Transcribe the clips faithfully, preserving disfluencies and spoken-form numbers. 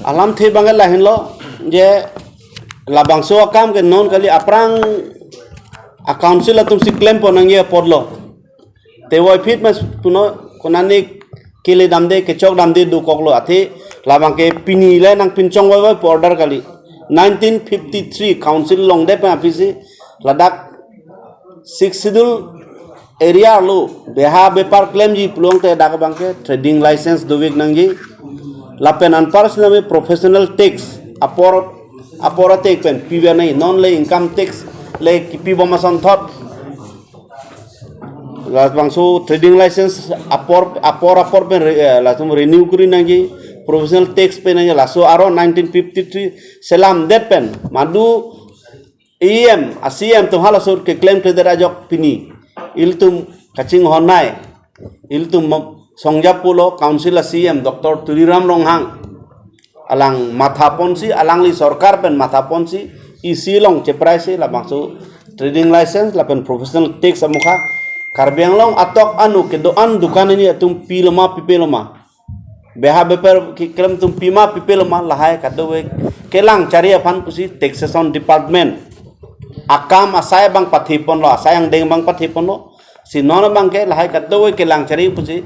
Alamthe abang ke lahenlo, je labangso akam ke non kali, aphrang a-council atum si klempon nangji apotlo. Te voiphit mas puno konani kele damde, kechok damde dokoklo, athe labang ke pini le nangpinchong voivoi pu order kali. Nineteen fifty-three council longdet pen aphi si ladak Sixth Schedule area arlo beha bepar klemji pulote dak abang ke trading license dovek nangji. Lapen anparsi nami professional tax apor, apor a-tax pen piver nangji, non le income tax le kipi bom asonthot. Labangso trading license apor, apor, apor pen re-, eh, latum renew kuri nangji, professional tax pay nangji, laso aro nineteen fifty-three selamdet pen madu E M, a-C E M atum halaso keklem kledet ajok pini ilitum kachinghon nai, ilitum mo-, songja pulo council a-C E M Doctor Tuliram Ronghang alang mathaponsi, alangli sorkar pen mathaponsi, isi along chepraisi labangso trading license lapen professional tax amokha Karbi Anglong atok anu kedo-an dukan hini atum piloma pipeloma, beha bepar keklem atum pima pipeloma, lahai kadokave kelang chari aphan pusi taxation department akam asai abang pathiponlo, asai angdeng abang pathiponlo. Si non abang ke lahai kadokave kelang chari pusi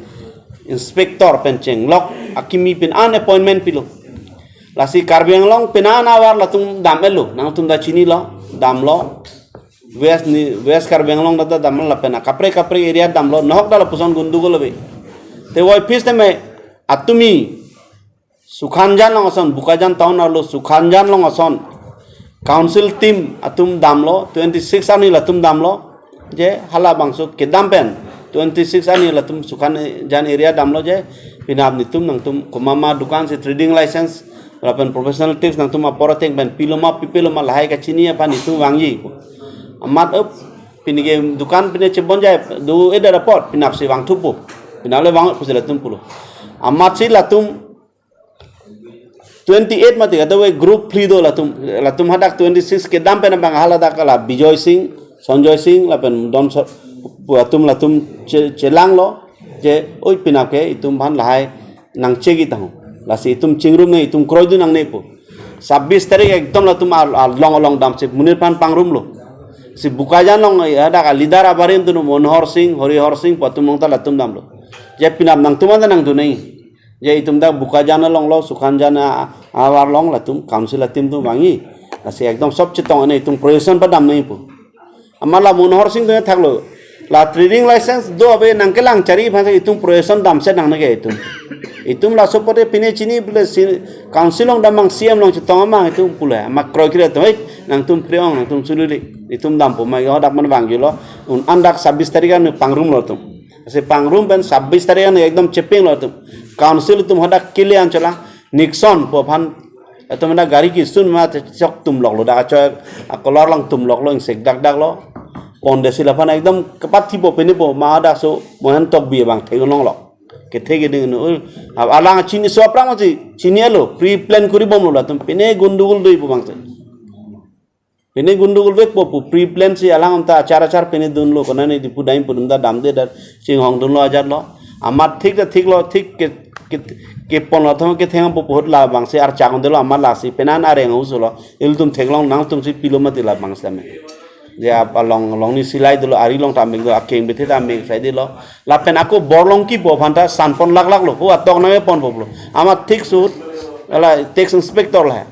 inspector pen chenglok akimi pen an appointment pilo. Lasi Karbi Anglong pena ahavar latum dam-etlo, nangtum ta chinilo, damlo. West ni, West Karbi Anglong ta damlo, lapen kaprek kaprek area damlo, nahok ta lapuson gundugol ave. Te voiphit tame atumi Sukhanjan along ason, Bokajan town arlo Sukhanjan along ason council team atum damlo, twenty-six arni latum damlo, je halabangso kedam pen twenty-six arni latum Sukhanjan area damlo, je penap netum nangtum komat ma dukan si trading license lapen professional tax nangtum apor ateng pen piloma pipeloma lahai kachini aphan netum vangji. Amat up, pini ke dukan pine chebonjai do-edet apot penapsi vangthupo. Penap le vang pusi latum pulo. Amatsi latum twenty-eight mati kadokave group three do latum, latum hadak twenty-six kedam pen abang haladak kala Bijoy Singh, Sanjoy Singh lapen don so-, atum latum che-, chelanglo, je oi penap ke itum aphan lahai nangchegi tahun. Lasi itum chingrum ne, itum kroidun nangne pu. Sabbis tarik ekdom latum al-, along along damsi monit aphan pangrumlo. Si Bokajan along hadak a-leader abarim atum Manohar Singh, Harihar Singh pu atum along ta latum damlo. Je penap nangtum anta nangdun nangji. Je itum dak Bokajan alonglo, Sukhanjan a-, ahavar along latum council a-team atum vangji. Lasi ekdom sob chetong ane itum prohibition padam nangji pu. Amat la Manohar Singh atum thaklo. La trading license do ave, nangkelang chari aphan itum prohibition damse nangne ke itum. Itum laso pote pine chini pule si council along dam mang, C E M along chetong mang itum pule. Amat kroikre atum, "Hei, nangtum pre-ong, nangtum sulili." Itum dampo ma, hadak man vangjilo. Un-an dak sabbis tarik an pangrumlo atum. Si pangrum pen sabbis tarik an ekdom chepenglo atum. Council atum hadak kele an chola. Nixon pu aphan atum hadak gari kisun ma te chok tumloklo, dak achok a-color along tumloklo, ingsek dakdaklo. Pondet si laphan ekdom kepathipo pinipo ma hadak so Mohan Tokbi abang theklonglo. Kethe keding nu, uh, alang chini so aphrang si chini alo, pre-plan kuri bomlo latum, pine gundugol do-ipo bangsi. Pine gundugol vekpo pu pre-plan si alang anta achar achar pine dunlo, konane Diphu dam pu dam ta damde, dar chinghong dunlo ajatlo. Amat thik ta thiklo, thik ke, ke, keponlo thong kethengpo pu ahut labangsi archak undelo amat lasi penan areng usulo. Ilitum theklong nangtum si pilo mati labangsi tame. Dia along, along ni silai dolo, ari along ta mek do, akeng bethe ta mek sai dolo. Lapen ako Borlongki pu aphan ta sanpon laklaklo, pu atok nangponpo pulo. Amat thik suhut, ala tax inspector la.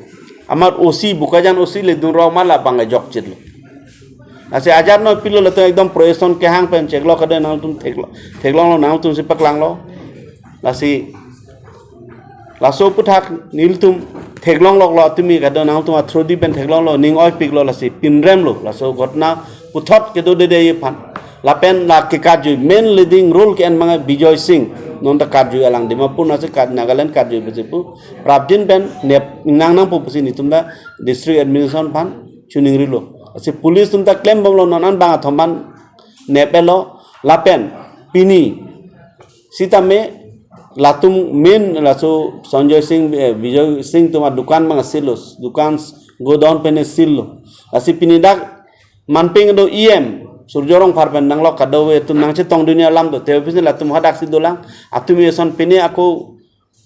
Amat O C, Bokajan O C le dunrok ma labang ajok chitlo. Lasi ajatno pilo latum ekdom prohibition kehang pen cheklok kado nangtum theklo. Theklonglo nangtum si paklanglo. Lasi laso aphuthak nelitum theklongloklo, atumi kado nangtum athroksi pen theklonglo, ning oipiklo, lasi pinremlo, laso ghotona puthot kedodede aphan. Lapen la kekarjui, main leading role ke-en abang Bijoy Singh, non ta karjui alang Dimapur nasi kar-, Nagaland karjui besi pu. Prapjin pen nep nang nangpo pusi netum ta district administration aphan chiningrilo. Lasi police atum ta klembomlo, non an bang athom aphan nep-etlo, lapen pini sitame latum main laso Sanjoy Singh, eh, Bijoy Singh atum adukan abang silo, dukan godown pen silo. Lasi pini dak manpeng do E M Surjya Rongphar pen nanglok kado-ve atum nangchetongdun alam do, te office latum hadak si dolang, atumi ason pini ako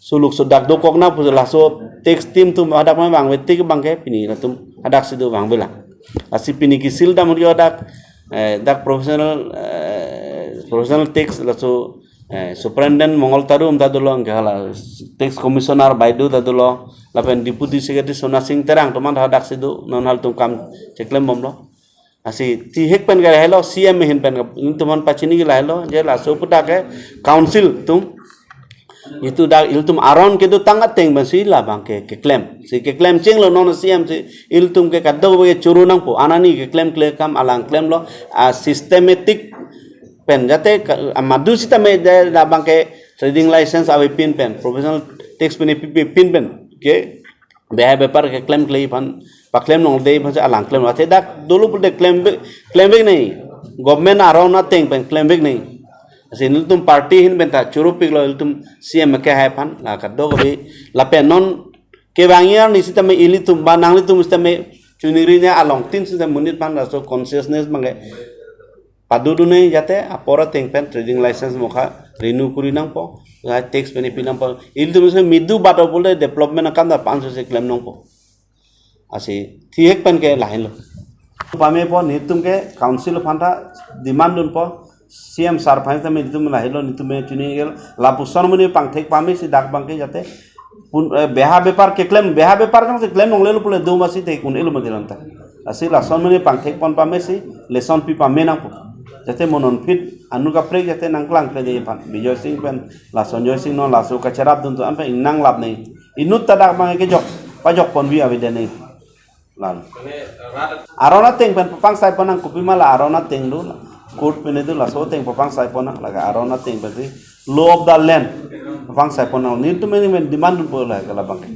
suluk so dak dokok nangpo, laso tax team atum hadak ma vangve tik abangke pini latum hadak si do vangve lang. Lasi pini kisil dam ke dak, eh, dak professional, eh, professional tax laso, eh, superintendent Mongol Tarum ta dolo, anke hala tax commissioner Baidu ta dolo, lapen deputy secretary Sona Sing Terang atum an hadak si do, non halatum kam cheklem bomlo. Lasi thihek pen ke lahelo, C M ahin pen ke, ilitum aphan pachini ke lahelo, je laso aputhak ke council atum, itum dak ilitum aron kedotang ateng pensi labangke keklem. Si keklem chenglo, non C M si ilitum ke kadokave choro nangpo, anani keklemkle akam alang klemlo, a systematic pen jate ka-, amadu sitame de labangke trading license avepin pen, professional tax pen epipepin pen ke behai bepar keklemkle aphan, paklem longle aphan si alang klem. Athe dak dolo pulote klemvek, klemvek nangji. Government aron ateng pen klemvek nangji. Lasi nelitum party ahin pen ta choropiklo ilitum C M akehai aphan, la kadokave lapen non kevang arni sitame ilitum ba nanglitum sitame chuningri ne alongtin sitame monit aphan laso consciousness abangke padodunji, jate apor ateng pen trading license mokha renew kori nangpo, la tax pen epi nangpo. Ilitum si midu bat pulote development akam ta panso si klem nangpo. Lasi thihek pen ke lahenlo. Pamepo, nelitum ke council aphan ta demand dunpo, C M sir aphan ta nelitum lahenlo, nelitum chuningri, lapuson amonit pangthek pame si dak abangke jate pun, eh, behai bepar keklem, behai bepar jongsi klem longlelo pule do masi te kun elo madilan ta. Lasi lason amonit pangthek pon pame si, lesson pi pame nangpo. Jate mo non phit anu kaprek jate nangklangkleji aphan. Bijoy Sing pen, lason Joy Sing non laso kacherap dun atum an pen ingnang lap nangji. Inut ta dak abangke jok, pajok ponji avedet nangji. Lalo. Aron ateng pen papangsai pon nang, kopima la aron ateng do, court pen do, laso ateng papangsai pon nang, lake aron ateng pensi law of the land papangsai pon nang. Nelitum ahin pen demand dunpo lake labangke.